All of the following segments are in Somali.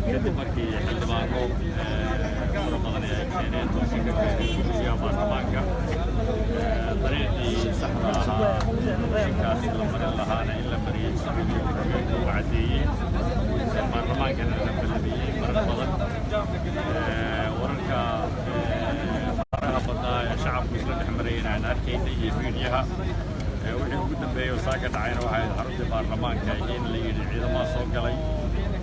Kadib markii xildhibaano fara badan ay keeneen doorasho ka keeneen gudoomiyaha baarlamaanka, dariiqii saxda ahaa mooshinkaasi la marin lahaana in la mariyey gudoomiye ku-xigeenka uu caddeeyey, baarlamaankana la ballamiyey marar badan. Wararka faraha badnaa ee shacabku isla dhex marayeen aan arkaynay iyo miidiyaha, wixii ugu dambeeyey oo saaka dhacayna waxay ahayd xaruntii baarlamaanka in la yidhi ciidamaha soo galay,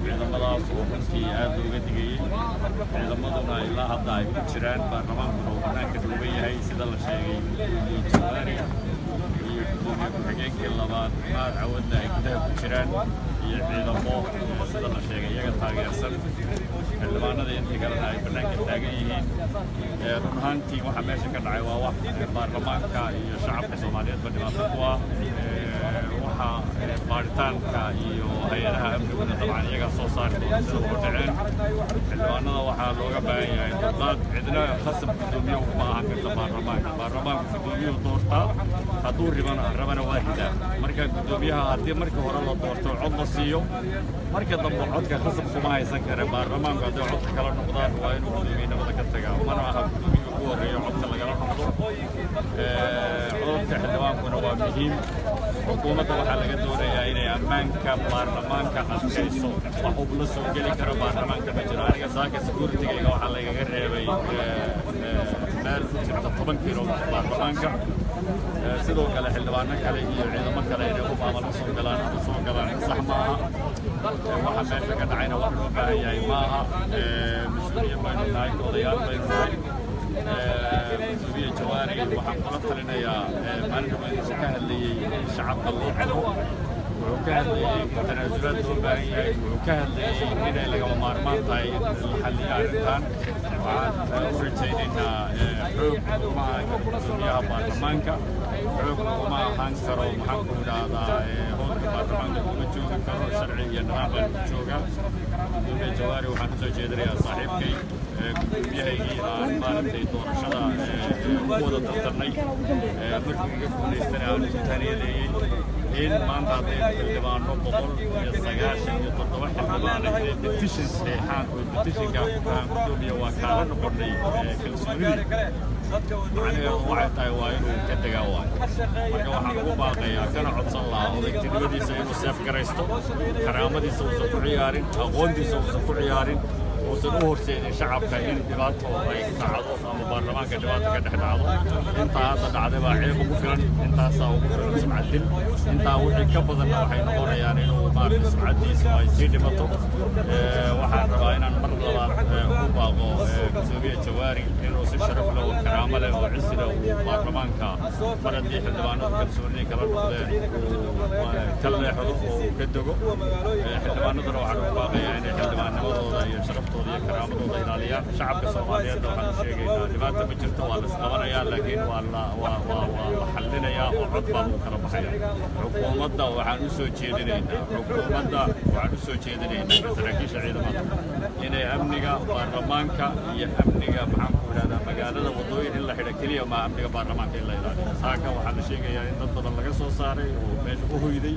ciidamadaas oo runtii aad looga digayey, ciidamaduna ilaa hadda ay ku jiraan, baarlamaankuna uu bannaanka dhuuban yahay. Sida la sheegay, gudoomiye Jawaari iyo gudoomiye ku-xigeenkii labaad Mahad Cawadna ay gudaha ku jiraan iyo ciidamo sida la sheegay iyaga taageersan, xildhibaanada intii kalena ay bannaanka taagan yihiin. Run ahaantii waxa meesha ka dhacay waa wax baarlamaanka iyo shacabka Soomaaliyeedba dhibaato ku ah. Waxa baaritaanka iyo hay-adaha amniguna dabcan iyagaa soo saari doona sida ugu dhaceen. Xildhibaanada waxaa looga baahan yahay dulqaad. Cidna khasab gudoomiye uguma ahan karta baarlamaanka. Baarlamaanku gudoomiyuhu doortaa, hadduu ribana rabana waa ridaa. Marka gudoomiyaha haddii marka hore la doorto, cod la siiyo, marka dambe codka khasab kuma haysan kara baarlamaanku. Hadday codka kala noqdaan, waa inuu gudoomiyenimada ka tagaa. Mana aha gudoomiye ugu horreeyo codka lagala noqdo. Codadka xildhibaankuna waa muhiim. Xukuumadda waxaa laga doonayaa inay ammaanka baarlamaanka adkayso. Wax hub la soo geli karo baarlamaanka ma jiro. Aniga saaka security-gayga waxaa laygaga reebay meel ku jirta 10 kilomitir baarlamaanka. Sidoo kale xildhibaano kale iyo ciidamo kale inay hub ama la soo galaan ama soo galaan sax maaha. Waxa meesha ka dhacayna wax loo baahan yahay maaha. Mas-uuliyiin baynu nahay, odayaal baynu nahay. Gudoomiye Jawaari waxaan kula talinayaa, maalin dhaweyd wuxuu ka hadlayey in shacabka loo turo, wuxuu ka hadlayey in tanaasulaad loo baahan yahay, wuxuu ka hadlayey inay lagama maarmaan tahay in la xalliyo arrintan. Waxaan u rajaynaynaa, xoog uma ahaan karo gudoomiyaha baarlamaanka, xoog uma ahaan karo, maxaan ku idhaahdaa, howlka baarlamaanka kuma joogi karo. Sharci iyo nidaam baan ku joogaa. Gudoomiye Jawaari waxaan usoo jeedinayaa, saaxiibkay, gudoomiyahaygii aan maaragtay doorashada ku wada tartarnay, markii iga guulaystana aan ugu taaniyadeeyey, in maanta hadday xildhibaano 197 xildhibaan inay petition saxiixaan oo petitionkaa ku dhahaan "Gudoomiye, waa kaala noqonnay kalsoonidii", macnaheedu waxay tahay waa inuu ka degaa waayo. Marka waxaan ugu baaqayaa kana codsan lahaa odaytinimadiisa inuu seef garaysto, karaamadiisa uusan ku ciyaarin, aqoontiisa uusan ku ciyaarin, uusan u horseedin shacabka in dhibaato ay dhacdo ama baarlamaanka dhibaato ka dhex dhacdo. Intaa hadda dhacday baa ceeb ugu filan, intaasaa ugu filan sumcad dil. Intaa wixii ka badanna waxay noqonayaan inuu maaragtay sumcaddiisu ay sii dhimato. Waxaan rabaa inaan mar labaad ugu baaqo gudoomiye Jawaari inuu si sharaf leh oo karaamo leh oo cisi leh uu baarlamaanka, mar haddii xildhibaanadu kalsoonidii kala noqdeen, uu ka leexdo oo uu ka dego. Xildhibaanaduna waxaan ugu baaqayaa inay xildhibaannimadooda iyo sharaftooda iyo karaamadooda ilaaliyaan. Shacabka Soomaaliyeedna waxaan u sheegaynaa dhibaata ma jirto, waa la isqabanayaa, laakiin waa la xallinayaa oo cod baa lagu kala baxaya. Xukuumadda waxaan u soo jeedinaynaa, saraakiisha ciidamada, inay amniga baarlamaanka iyo amniga, maxaan ku idhahdaa, magaalada waddooyin in la xidha keliya maa, amniga baarlamaanka in la ilaaliyo. Saaka waxaa la sheegayaa in dad badan laga soo saaray oo meesha u hoyday.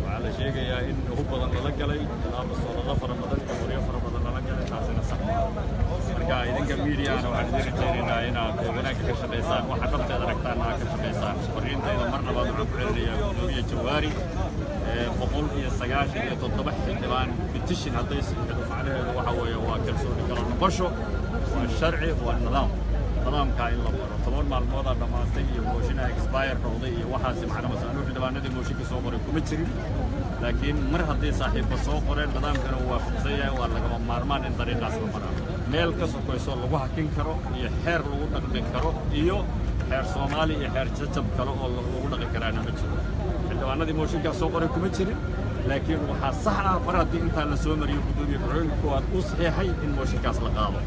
Waxaa la sheegayaa in hub badan lala galay, ilaa bastoolado fara badan iyo qoryo fara badan lala galay. Taasina sax maaha. Marka idinka miidiyahana waxaan idin rajaynaynaa inaad wanaagga ka shaqaysaan, waxa dhabteed aragtaanna aad ka shaqaysaan. Fariintayda mar labaad waxaan ku celinayaa gudoomiye Jawaari, 197 xildhibaan petition hadday saxiixdo, macnaheedu waxa weeye waa kalsooni kala noqosho, waa sharci, waa nidaam. Nidaamkaa in la maro. 10 maalmoodaa dhammaatay iyo mooshinaa expire noqday iyo waxaasi macna mase. Anuu xildhibaanadii mooshinka soo qoray kuma jirin, laakiin mar haddii saaxiibba soo qoreen, nidaamkana uu waafaqsan yahay, waa lagama maarmaan in dariiqaas la maraa. Meel ka sokayso lagu hakin karo iyo xeer lagu dhaqmi karo iyo xeer Soomaali iyo xeer jajab kale oo lagu dhaqi karaana ma jiro. Xildhibaanadii mooshinkaas soo qoray kuma jirin, laakiin waxaa sax ah mar haddii intaa la soo mariyo, gudoomiye ku-xigeenka koowaad uu saxiixay, in mooshinkaas la qaado.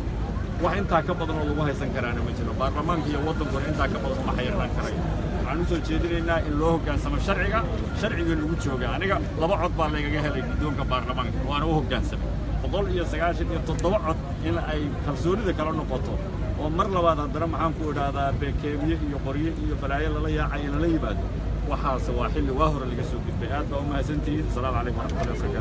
Wax intaa ka badan oo lagu haysan karaana ma jiro. Baarlamaanka iyo waddankuna intaa ka badan uma xayirnaan karayo. Waxaan u soo jeedinaynaa in loo hoggaansamo sharciga, sharcigii lagu jooga. Aniga laba cod baa laygaga helay guddoonka baarlamaanka, waana u hoggaansamay. 197 cod in ay kalsoonida kala noqoto oo mar labaad haddana, maxaan ku idhaahdaa, bekeemiye iyo qoryo iyo balaayo lala yaacayo lala yimaado, waxaase waa xilli waa hore laga soo gudbay. Aad baa u mahadsantihiin. Asalaamu calaykum waraxmatullahi wabarakatu.